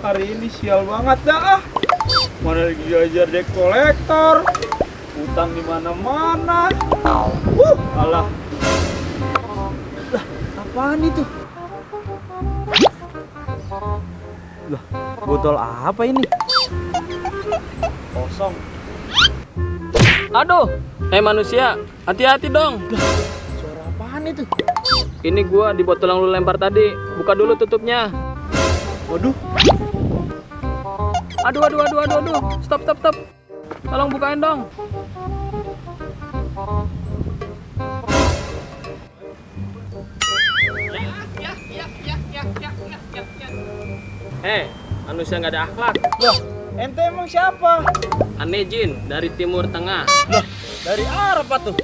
Hari ini sial banget dah. Mana lagi diajar debt collector, utang di mana-mana. Alah. Lah, apaan itu? Lah, botol apa ini? Kosong. Aduh, manusia, hati-hati dong. Suara apaan itu? Ini gua di botol yang lu lempar tadi. Buka dulu tutupnya. Waduh. Aduh. Stop. Tolong bukain dong. Manusia nggak ada akhlak. Loh, ente emang siapa? Aneh Jin dari Timur Tengah. Loh, dari Arab apa tuh?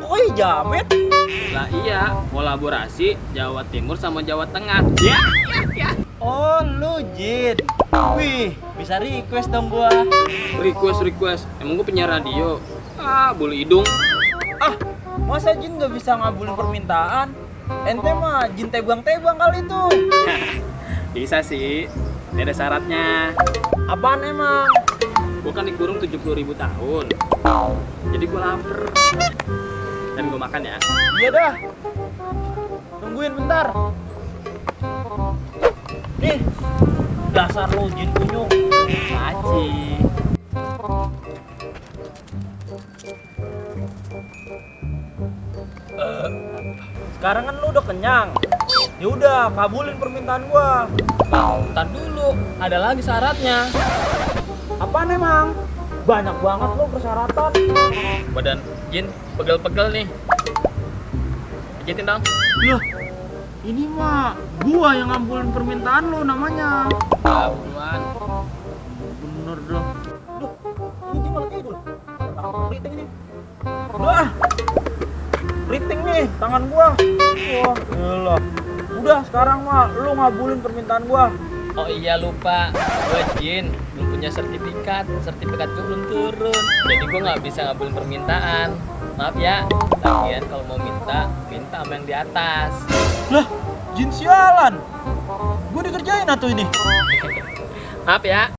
Kok jamet? Lah iya, kolaborasi Jawa Timur sama Jawa Tengah. Ya. Oh, lu Jin. Wih, bisa request dong gua. Request. Emang gua penyiar radio. Bulu hidung. Ah, masa Jin nggak bisa ngabulin permintaan? Ente mah Jin tebang-tebang kali itu. Bisa sih. Ada syaratnya. Apaan emang? Gua kan dikurung 70.000 tahun. Jadi gua lapar. Dan gua makan ya. Iya dah. Tungguin bentar. Nih, dasar lu Jin kunyuk. Aci. Sekarang kan lu udah kenyang. Ya udah, kabulin permintaan gua. Ntar dulu, ada lagi syaratnya. Apaan emang? Banyak banget lu persyaratan. Badan Jin pegel-pegel nih. Pijitin dong. Loh, ini mah gua yang ngabulin permintaan lu namanya. Buruan. Bener dong. Duh, ini malah tidur. Riting nih. Udah. Riting nih tangan gua. Wah, elah. Udah sekarang mah lu ngabulin permintaan gua. Oh iya lupa, gue Jin belum punya sertifikat gue belum turun, jadi gue nggak bisa ngabulin permintaan. Maaf ya, lagian kalau mau minta sama yang di atas. Lah, Jin sialan. Gua dikerjain atuh ini. Maaf ya.